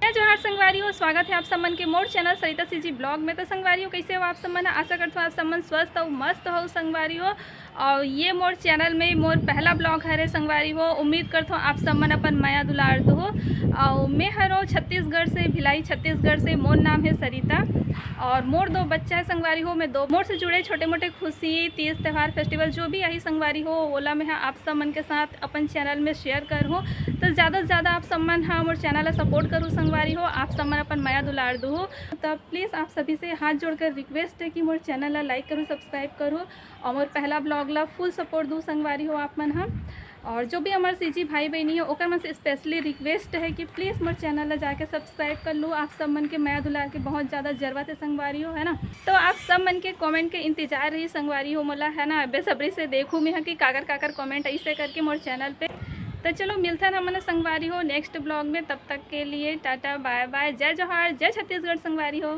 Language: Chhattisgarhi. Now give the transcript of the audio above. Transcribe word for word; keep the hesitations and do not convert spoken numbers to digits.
जय जोहार संगवारी हो, स्वागत है आप सब मन के मोर चैनल सरिता सीजी ब्लॉग में। तो संगवारी हो, कैसे हो आप सब मन? आशा करथों आप सब मन स्वस्थ हो, मस्त हो संगवारी हो। और ये मोर चैनल में मोर पहला ब्लॉग हरे संगवारी हो। उम्मीद करथों आप सब मन अपन मया दुलार दो। और मैं हरो छत्तीसगढ़ से, भिलाई छत्तीसगढ़ से। मोर नाम है सरिता और मोर दो बच्चा है संगवारी हो। मैं दो मोर से जुड़े छोटे मोटे खुशी, तीज त्यौहार, फेस्टिवल जो भी आही संगवारी हो, ओला मैं ह आप सब मन के साथ अपन चैनल में शेयर करहूँ। तो ज़्यादा से ज़्यादा आप सब मन ह मोर चैनल ला सपोर्ट करू संगवारी हो, आप सब मन अपन मया दुलार दू। तो प्लीज़ आप सभी से हाथ जोड़कर रिक्वेस्ट है कि मोर चैनल ला लाइक करू, सब्सक्राइब करू और मोर पहला ब्लॉग ला फुल सपोर्ट दू संगवारी हो आप मन ह। और जो भी हमार सीजी भाई बहनी हो, ओकर मन से स्पेशली रिक्वेस्ट है कि प्लीज़ मोर चैनल ला जाके सब्सक्राइब कर लू। आप सब मन के मया दुलार के बहुत ज़्यादा जरूरत है संगवारी हो, है ना? तो आप सब मन के कमेंट के इंतजार रही संगवारी हो मोला, है ना? बेसब्री से देखू मैं ह कि काकर काकर कमेंट ऐसे करके मोर चैनल पे। तो चलो मिलथन हमन संगवारी हो नेक्स्ट ब्लॉग में। तब तक के लिए टाटा बाय बाय, जय जोहार, जय छत्तीसगढ़ संगवारी हो।